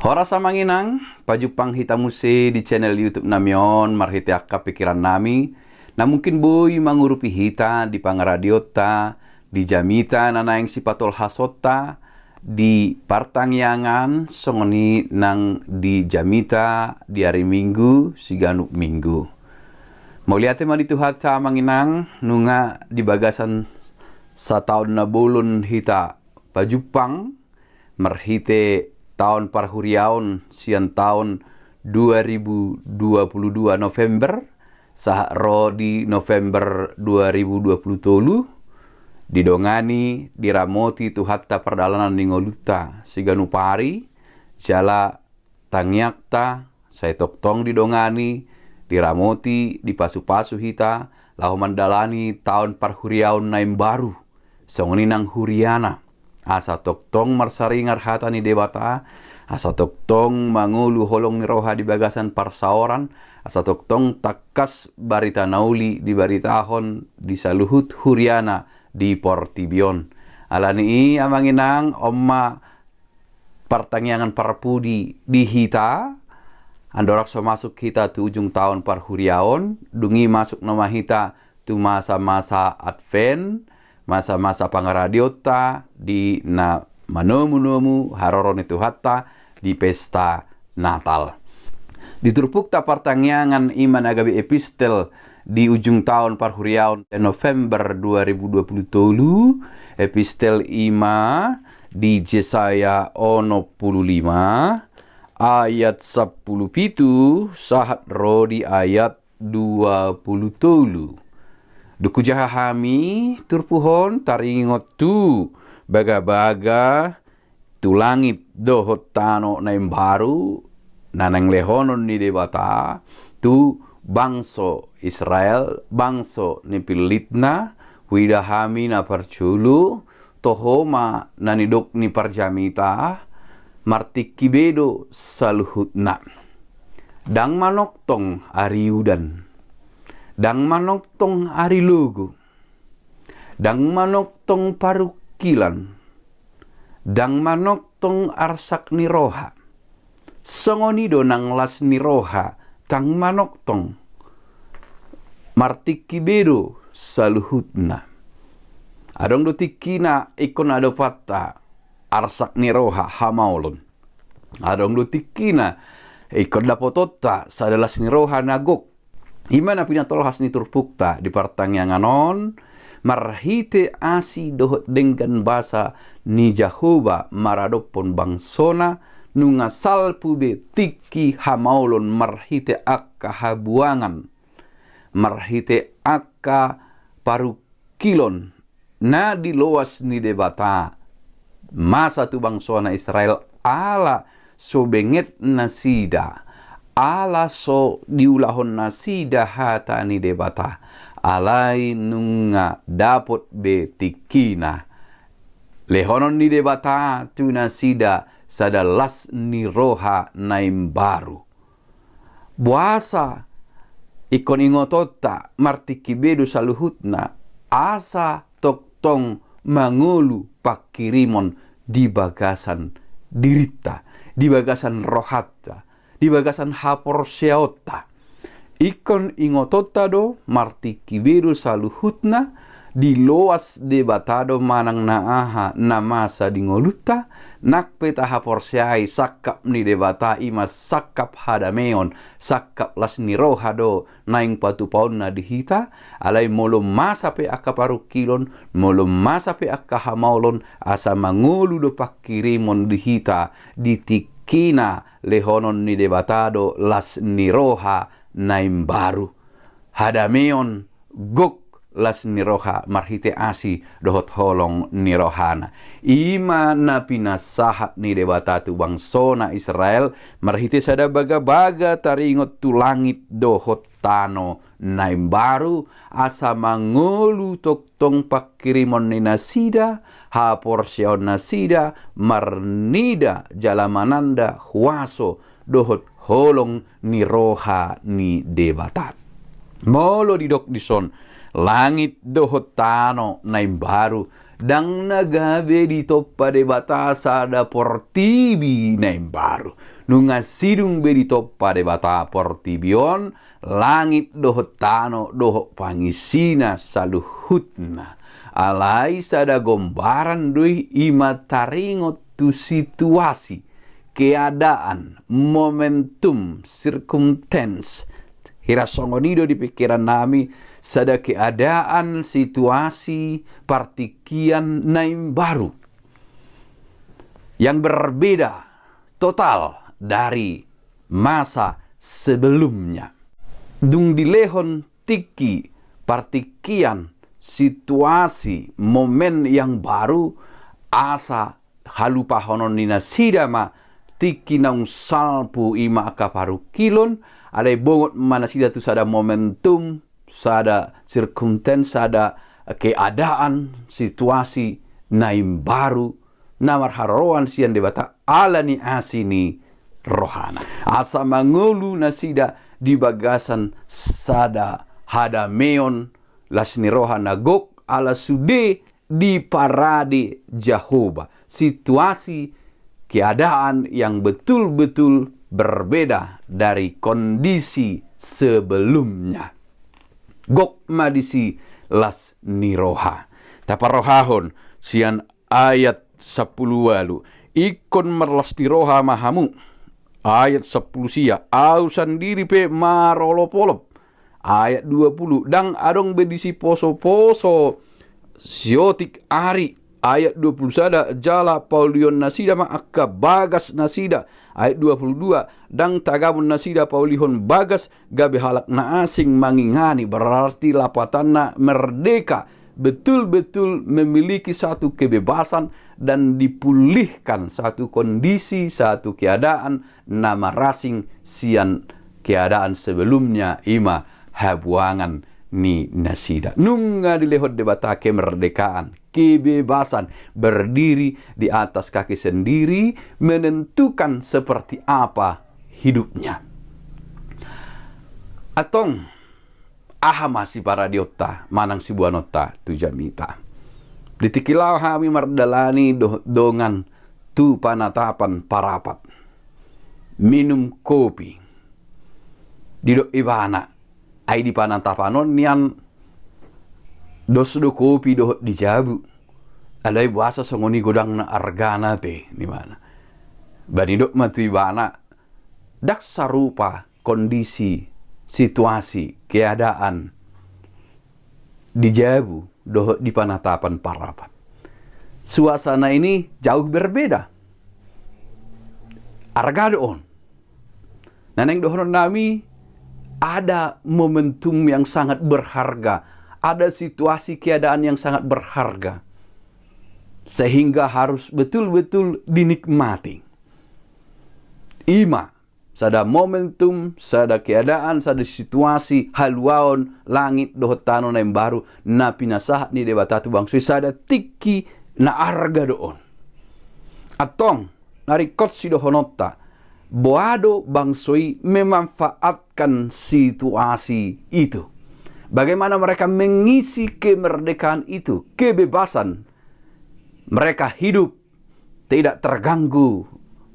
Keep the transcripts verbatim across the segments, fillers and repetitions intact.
Horas amang inang, pajumpang hita muse di channel YouTube nami on marhite angka pikiran nami, na mungkin boi mangurupi hita di pangaradionta, di jamita na naeng sipatolhasonta, di partangiangan songon i nang di jamita di ari Minggu, siganup Minggu. Mauliate ma di Tuhanta amang inang, nunga di bagasan sataon na bolon hita pajumpang, marhite taon parhuriaon sian taon dua ribu dua puluh dua November, sahat ro di November dua ribu dua puluh tolu, didongani, diramoti Tuhanta pardalanan ni ngolunta siganup ari, jala tangiangta, sai tongtong didongani, diramoti, dipasupasu hita, laho mandalani taon parhuriaon na imbaru, songon i nang huriana. Asa tongtong marsaringar hata ni Debata, asa tongtong mangolu holong ni roha di bagasan parsaoran, asa tongtong tangkas barita na uli dibaritahon di saluhut huriana di portibi on. Alani i amang inang, on ma partangiangan parpudi di hita, andorang so masuk hita tu ujung taon parhuriaon, dung i masuk nama hita tu masa-masa Advent, masa-masa pangaradionta di na manomu-nomu haroro ni Tuhanta di pesta Natal. Di turpukta partangiangan i ma na gabe epistel di ujung taon parhuriaon November dua ribu dua puluh tolu, epistel i ma di Jesaya onom puluh lima, ayat sampulu pitu, sahat ro di ayat dua puluh tolu. Dung hujaha hami turpuk on taringot tu bagabaga tu langit dohot tano na imbaru, na naeng lehonon ni Debata tu bangso Israel, bangso ni pillitna, huida hami na parjolo, toho ma na nidok ni parjamita, martingki be do saluhutna. Ndang manongtong ari udan, ndang manongtong ari logo, ndang manongtong parungkilon, ndang manongtong arsak ni roha. Songon i do nang las ni roha, ndang manongtong. Martingki be do saluhutna. Adong do tingkina ingkon adopanta arsak ni roha hamaolon. Adong do tingkina ingkon dapotonta sada las ni roha na gok. I ma na pinatolhas ni turpukta di partangiangan on, marhite asi dohot denggan basa ni Jahowa maradophon bangsona, nunga salpu be tingki hamaolon marhite angka habuangan, marhite angka parungkilon na diloas ni Debata masa tu bangsona Israel, ala so benget nasida, ala so diulahon nasida hata ni Debata, alai nunga dapot be tingkina. Lehonon ni Debata tu nasida sada las ni roha na imbaru. Boasa ingkon ingotonta martingki be do saluhutna, asa tongtong mangolu pangkirimon di bagasan dirinta, di bagasan rohanta, di bagasan haporseaonta. Ingkon ingotonta do, martingki be do saluhutna, diloas Debata do manang na aha na masa di ngolunta, nang pe tahaporseai sangkap ni Debata i ma sangkap hadameon, sangkap las ni roha do naeng patupaonna di hita, alai molo masa pe angka parungkilon, molo masa pe angka hamaolon, asa mangolu do pangkirimon di hita, di tingkina lehonon ni Debata do las ni roha na imbaru. Hadameon, gok las ni roha marhite asi dohot holong ni rohana. I ma na pinasahat ni Debata tu bangsona Israel marhite sada bagabaga taringot tu langit dohot tano na imbaru, asa mangolu tongtong pangkirimon ni nasida, haporseaon nasida, marnida jala mananda huaso dohot holong ni roha ni Debata. Molo didok dison, langit dohot tano na imbaru, Ndang na gabe ditompa Debata sada portibi na imbaru. Nunga sidung be ditompa Debata portibi on, langit dohot tano dohot pangisina saluhutna. Alai sada gombaran do i, i ma taringot tu situasi, keadaan, momentum, circumstance. Hira songon i do di pikiran nami, sada keadaan, situasi, partingkian na imbaru yang berbeda total dari masa sebelumnya. Dung dilehon tingki, partingkian, situasi, momen yang baru, asa halupahonon ni nasida ma tingki naung salpu, i ma angka parungkilon, alai bongot ma nasida tu sada momentum, sada circumstance, sada keadaan, situasi na imbaru, na marharoroan sian Debata ala ni asi ni rohana. Asa mangolu nasida di bagasan sada hadameon las ni roha na gok ala sude diparade Jahowa. Situasi, keadaan yang betul-betul berbeda dari kondisi sebelumnya. Gok ma disi las ni roha. Taparrohahon sian ayat sampulu ualu, ingkon marlas ni roha ma hamu. Ayat sampulu sia, au sandiri pe marolopolop. Ayat dua pulu, ndang adong be disi posoposo siotik ari. Ayat dua pulu sada, jala paulihon nasida ma angka bagas nasida. Ayat dua pulu dua, ndang tagamon nasida paulihon bagas gabe halak na asing mangingani, berarti lapatanna merdeka, betul-betul memiliki satu kebebasan dan dipulihkan satu kondisi, satu keadaan na marasing sian keadaan sebelumnya, i ma habuangan ni nasida. Nunga dilehon Debata kemerdekaan, kebebasan, berdiri di atas kaki sendiri, menentukan seperti apa hidupnya. Antong, aha ma siparadeonta manang siboanonta tu jamita? Di tingki laho hami mardalani dohot dongan tu panatapan Parapat, minum kopi. Didok ibana, ai di panatapan on nian dos do kopi dohot di jabu. Alai boasa songon i godangna argana te, ninna ibana. Ba didok ma tu ibana, ndang sarupa kondisi, situasi, keadaan di jabu dohot di panatapan Parapat. Suasana ini jauh berbeda. Arga do on. Na naeng dohonon nami, ada momentum yang sangat berharga, ada situasi keadaan yang sangat berharga, sehingga harus betul-betul dinikmati. I ma sada momentum, sada keadaan, sada situasi haluaon langit dohot tano na imbaru na pinasahat ni Debata tu bangso i, sada tingki na arga do on. Antong, na ringkot sidohononta, boha do bangso i memanfaatkan situasi itu? Bagaimana mereka mengisi kemerdekaan itu, kebebasan? Mereka hidup tidak terganggu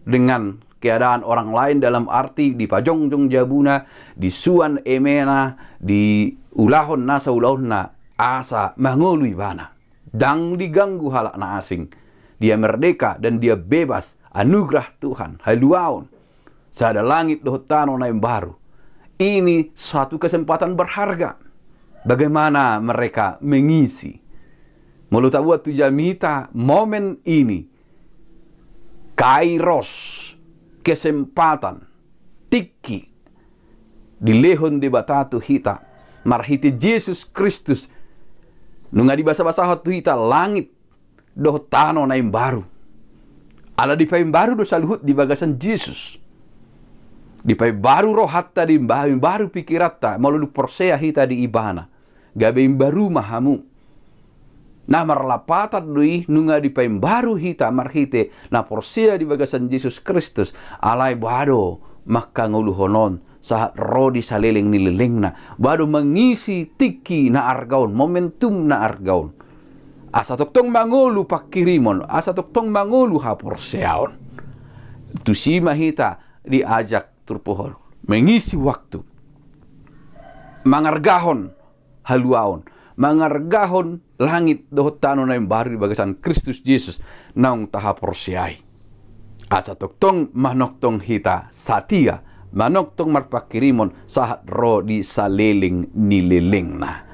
dengan keadaan orang lain, dalam arti dipajongjong jabuna, disuan emena, diulahon nasa ulaonna asa mangolu ibana. Ndang diganggu halak na asing. Dia merdeka dan dia bebas. Anugerah Tuhan, haluaon. Sada langit dohot tano na imbaru. Ini satu kesempatan berharga. Bagaimana mereka mengisi? Molo taboan tu jamita, momen ini, kairos, kesempatan, tingki, dilehon Debata tu hita marhite Jesus Kristus. Nunga dibasabasahon tu hita langit dohot tano na imbaru. Ala dipaimbaru do saluhut di bagasan Jesus. Dipaimbaru rohanta, dipaimbaru pikiranta, molo dung porsea hita di Ibana. Gabe imbaru ma hamu. Na marlapatan do i nunga dipaimbaru hita marhite na porsea di bagasan Jesus Kristus. Alai boha do mangkangoluhon on sahat ro di saleleng ni lelengna? Boha do mangisi tingki na arga on, momentum na arga on? Asa tongtong mangolu pangkirimon, asa tongtong mangolu haporseaon. Tusi ma hita diajak turpuk on mengisi waktu, mangargahon haluaon, mangargahon langit dohot tano na imbaru di bagasan Kristus Jesus naung tahaporseai. Asa tongtong manongtong hita satia, manongtong marpangkirimon sahat ro di saleleng ni lelengna.